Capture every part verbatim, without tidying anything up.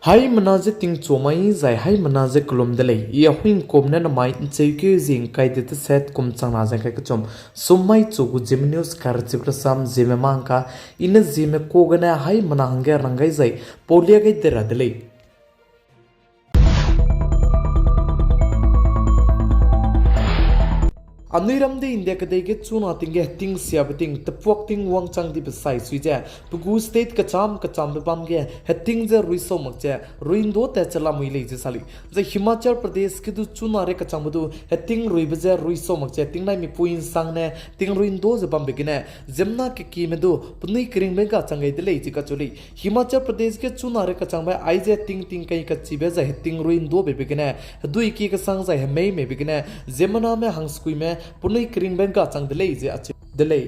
Haimena je tingchu mai zai haimena je kelum de lei. I Ahuingkum ne namai ncheukeu zie ngkai de teset kum changna ze ngkai kechum. Sum mai chu gu Zeme News karchibe rasam Zeme mangka, i ne Zeme ka gene haimena hangge rang gai zai paulia gai de ra de lei. Anui ram de India kedei ge chuna ting ge heting siabe ting, tepuak ting wangchang dibe sai sui ze, pe gu state kecham kechambe bam ge heting ze ruisau mak ze, ruindo tat che lamui lei ze sa lei. Zai Himachal Pradesh ge du chuna re kechangbe du heting ruibe ze ruisau mak ze, tingnai mipui nsangne ting ruindo ze bambe gene, ziemmena kekieme du penui keringbe ga chang gai de lei ze kacheu lei. Himachal Pradesh ge chuna re kechangbe aize ting ting kai kachibe zai heting ruindobe be gene, hedui ki kesang zai hemei mei be gene, ziemmename hangsekuime penui keringbe ga chang de lei ze acheu de lei.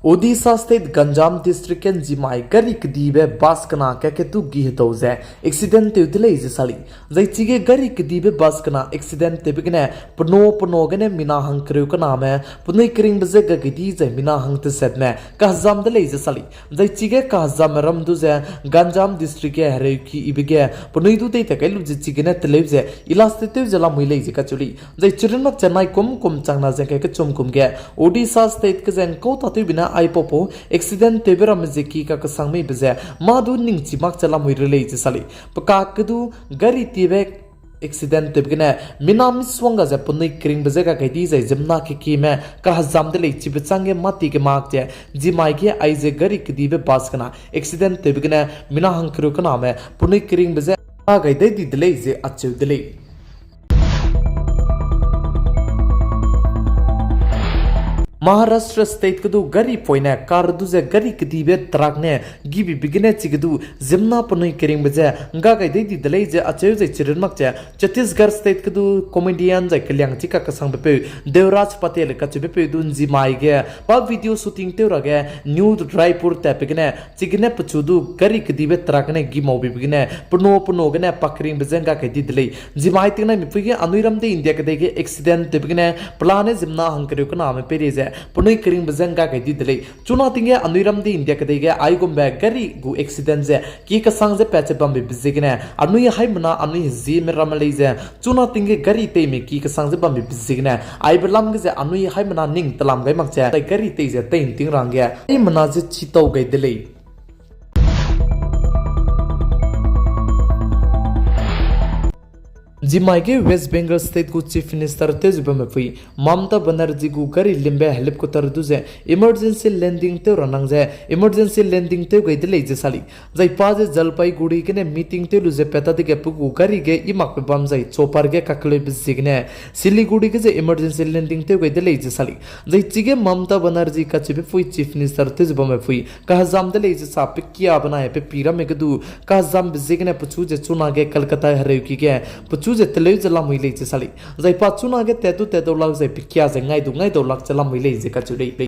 Odisha State Ganjam District ge nzimai gari kedibe bus kena kaketu gi hedau ze accident tew de lei ze sa lei. Zai chige gari kedibe bus kena accident tewbe gene, pena pena gene mina hangkereu kename penui keringbe je gakedi zai mina hangtesetme kahezam de lei ze sa lei. Zai chige kahezamme ram du ze Ganjam District ge hereuki ibe ge penui du tei ta kai lu ze chigene teleu ze ilas tetew ze lamui lei ze kacheu lei. Zai chirunmak che nai kum kum changna ze ngkai kechum kum ge Odisha State ge ze ngkau tatewbe ne aipaupau accident tewbe ramme ze ki kakesang meibe ze mâ du ningchi mak che lamui re lei ze sa lei. Pekak ge du gari tibe accident tewbe gene mina misongga ze penui keringbe je gakedi zai ziemmena kekieme kahezam de lei. Chibe chang ge mâ ti ge mak ze nzimai ge aize gari kedibe bus kena accident tewbe gene mina hangkereu kename penui keringbe je a gai dai di de lei ze acheu de lei. Maharashtra State ge du gari poine car du ze gari kedibe truck ne gibi be gene chige du ziemmena penui keringbe je ngga gai dai di de lei ze acheu zai chirunmak che Chhattisgarh State ge du comedian zai keliang chi kakesangbe peu Devraj Patel kacheube peu du nzimai ge pa video shooting tew ra ge New Raipur tatbe gene chigene pechu du gari kedibe truck gene gi mau bebe gene pena pena gene pa keringbe je ngga kai di de lei. Nzimai tingnai mipui ge anui ram de India kedei ge accident tewbe gene pelane ziemmena hangkereu kename peirie ze penui keringbe je ngga kai di de lei. Chuna ting ge anui ram de India kedei ge aigumbe gari gu accident ze ki kesang ze pat che bambe be ziegene anui haimena anui hezieme ramme lei ze chuna ting ge gari teime ki kesang ze bambe be ziegene aibe lam ge ze anui haimena ning telam gai mak che zai gari tei ze tei nting rangge haimena je chitau gai de lei. Nzimai ge West Bengal State gu Chief Minister tew ze bamme pui Mamata Banerjee gu gari limbe helicopter du ze emergency landing tew ra nang ze emergency landing tew gai de lei ze sa lei. Zai pa ze Jalpaiguri gene meeting tew lu ze pat ta dege pe gu gari ge i makbe bam zai chopper ge kakeleube ziegene Siliguri ge ze emergency landing tew gai de lei ze sa lei. Zai chige Mamata Banerjee kacheube pui Chief Minister tew ze bamme pui kahezam de lei ze sa pe kia benai pe pi ramme ge du kahezambe ziegene pechu ze chuna ge Kolkata hereuki ge pechu ze teleu ze lamui lei ze sa lei. Zai pa chuna ge tat du tat dau lak zai pe kia ze ngai du ngai dau lak ze lamui lei ze kacheu lei.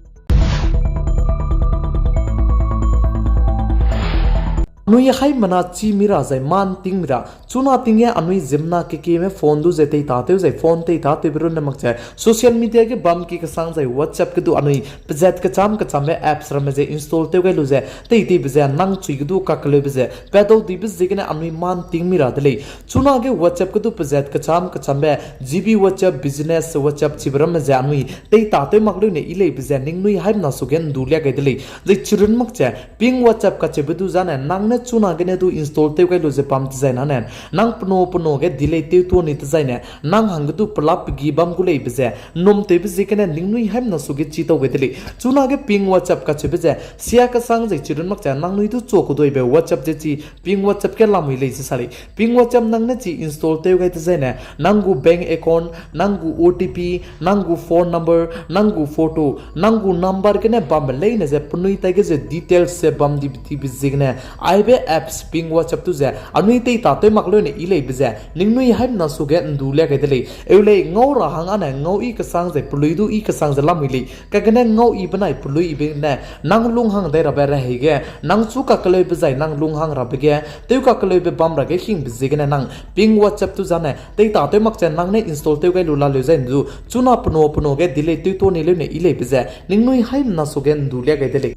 Anui haimena chî mi ra zai mâ nting mi ra, chuna ting ge anui ziemmena kekieme phone du ze tei tatew zai phone tei tatew be runne mak ze social media ge bam ki kesang zai WhatsApp ge du anui pezat kecham kechambe apps ramme ze install tew gai lu ze tei teibe ze nang chui ge du kakeleube ze pat dau dibe ziegene anui mâ nting mi ra de lei. Chuna ge WhatsApp ge du pezat kecham kechambe G B WhatsApp, business WhatsApp chibe ramme ze anui tei tatew mak leu ne i leibe ze ningnui haimena suge ndu lia gai de lei. Zai chirun mak ze pink WhatsApp kacheube du zane nang ne chuna gene du install tew gai lu ze bam dezaine, nang pena pena ge delete tew tuâ ni dezaine nang hangge du pelap pegi bam gu leibe ze nnum tewbe ziegene ningnui haimena suge chitau gai de lei. Chuna ge pink WhatsApp kacheube ze sia kesang zai chirun mak ze nangnui du chu keduibe WhatsApp ze chi pink WhatsApp ge lamui lei ze sa lei. Pink WhatsApp nang ne chi install tew gai dezaine nang gu bank account, nang gu O T P, nang gu phone number, nang gu photo, nang gu number gene bambe leine ze penui taige ze details ze bam dibe dibe ziegene aibe apps pink WhatsApp du ze anui tei tatew mak leu ne i leibe ze ningnui haimena suge ndu lia gai de lei. Eu lei, ngau ra hang âne ngau i kesang zai pelui du i kesang ze lamui lei. Kagene ngau i benai pelui i bene nang lunghang dai rabe rehei ge nang chu kakeleube zai nang lunghang rabe ge tew kakeleube bam ra ge hingbe ziegene nang pink WhatsApp du zane tei tatew mak ze nang ne install tew gai lu laleu zai ndu chuna pena pena ge delete tew tuâ ni leu ne i leibe ze ningnui haimena suge ndu lia gai de lei.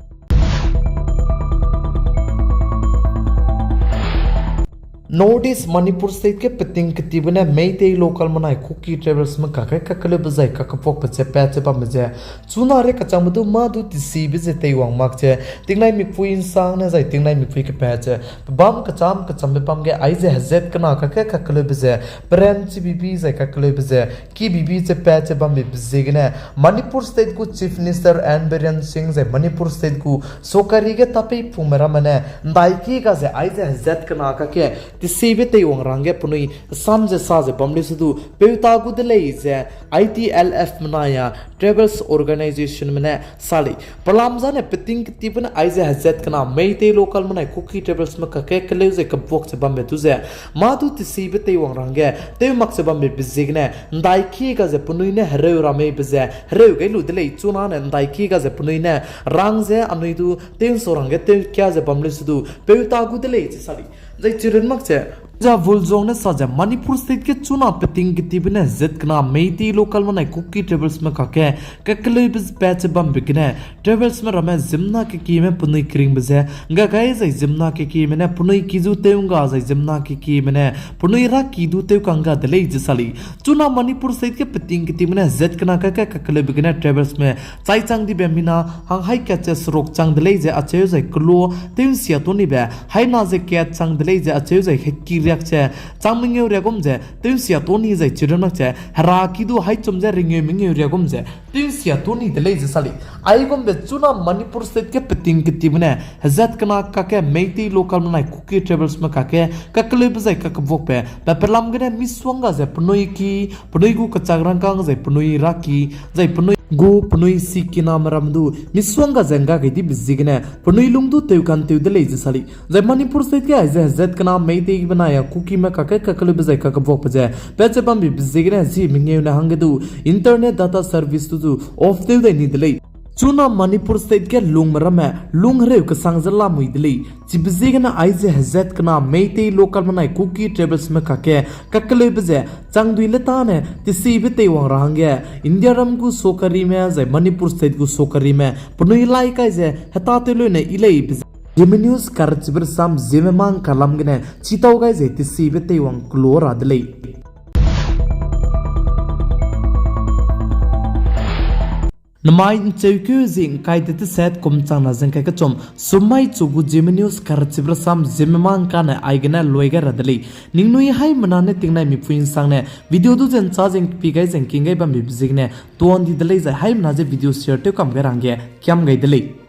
North East Manipur State ge peting ketibe ne Meitei local menai Kuki tribals me kakge kakeleube zai kakepuakbe ze pat ze bambe ze, chuna rei kachangbe du mâ du tesibe ze teiwang mak ze, tingnai mipui ’nsangne zai tingnai mipui kepat ze, pebâm kechâm kechâmbe bam ge aize hezat kena kakge kakeleube ze, peran chibibi zai kakeleube ze, kibibi ze pat ze bambe ziegene, Manipur State gu Chief Minister N Biren Singh zai Manipur State gu sokari ge tapeipungme ramme ne, ’ndaiki ga ze aize hezat kena kakge, tesibe teiwang ra hangge penui sam ze sa ze bam lei sedu, peuta gu de lei ze, I T L F menai a, tribals organizationme ne sa lei. Pelam zane peting ketibe ne aize hezat kena Meitei local menai Kuki tribals me kakge keleu zai kepuak ze bambe du ze, mâ du tesibe teiwang ra hangge, tew mak ze bambe ziegene, ’ndaiki ga ze penui ne hereu ra meibe ze, hereu gai lu de lei chuna ne ’ndaiki ga ze penui ne, rang ze anui du, tew'nsau ra hangge tewkia ze bam lei sedu, peuta gu de lei ze sa lei. Zai chirun mak ze, Raja Vuljong ne sa ze Manipur State ge chuna peting ketibe ne hezat kena Meitei local menai Kuki tribals me kakge, kakeleube pat ze bambe gene, tribals me ramme ziemmena kekieme penui keringbe ze, ’ngga gai zai ziemmena kekieme ne penui ki zu tew ’ngga zai ziemmena kekieme ne, penui raki du tew ka'ngga de lei ze sa lei. Chuna Manipur State ge peting ketibe ne hezat kena kakge kakeleube gene tribals me, chai chang dibe mina hang haî kat ze seruk chang de lei ze acheu zai kelo, tew'nsia tonibe, haî na ze kat chang de lei ze acheu zai heki riak ze, chang mengeu riagum ze, tew'nsia toni zai chirun mak ze, hera ki du haî chum ze ringeu mengeu riagum ze, tew'nsia toni de lei ze sa lei. Aigumbe chuna Manipur State ge peting ketibe ne, hezat kena kakge Meitei local menai Kuki tribals me kakge, kakeleube zai kakepuakbe, pe pelam gene misongga ze penui ki, penui gu kechak rangkâng zai penui raki, zai penui gu penui sikiname ram du, misongga ze ’ngga gai dibe ziegene, penui lung du tew kantew de lei ze sa lei. Zai Manipur State ge aize hezat kena Meitei benai a Kukime kakge kakeleube zai kakepuakbe ze, pat ze bambe ziegene zi mengeu ne hangge du, internet data service du zu off tew dai ni de lei. Chuna Manipur State ge lungme ramme, lung hereu kesang ze lamui de lei. Chibe ziegene aize hezat kena Meitei local menai Kuki tribals me kakge, kakeleube ze, changdui le tâne, tesibe teiwang ra hangge, India ram gu sokarime, zai Manipur State gu sokarime, penui lai kai ze, heta tew leune i lei be ze. Zeme News karchibe rasam, Zeme Mang kalam gene, chitau gai ze, tesibe teiwang kelo ra de lei. Namai ’ncheukeu zi ’ngkai de teset kum changna ze ’ngkai kechum, summai chu gu Zeme News karchibe rasam, Zeme Mang kane aigene lui gai ra de lei. Ningnui haimena ne tingnai mipui ’nsangne, video du ze ’nchâ ze ’ngkepi gai ze ’ngking gai bambe ziegene, tuan di de lei zai haimena ze video share tew kam gai ra hangge, kiam gai de lei.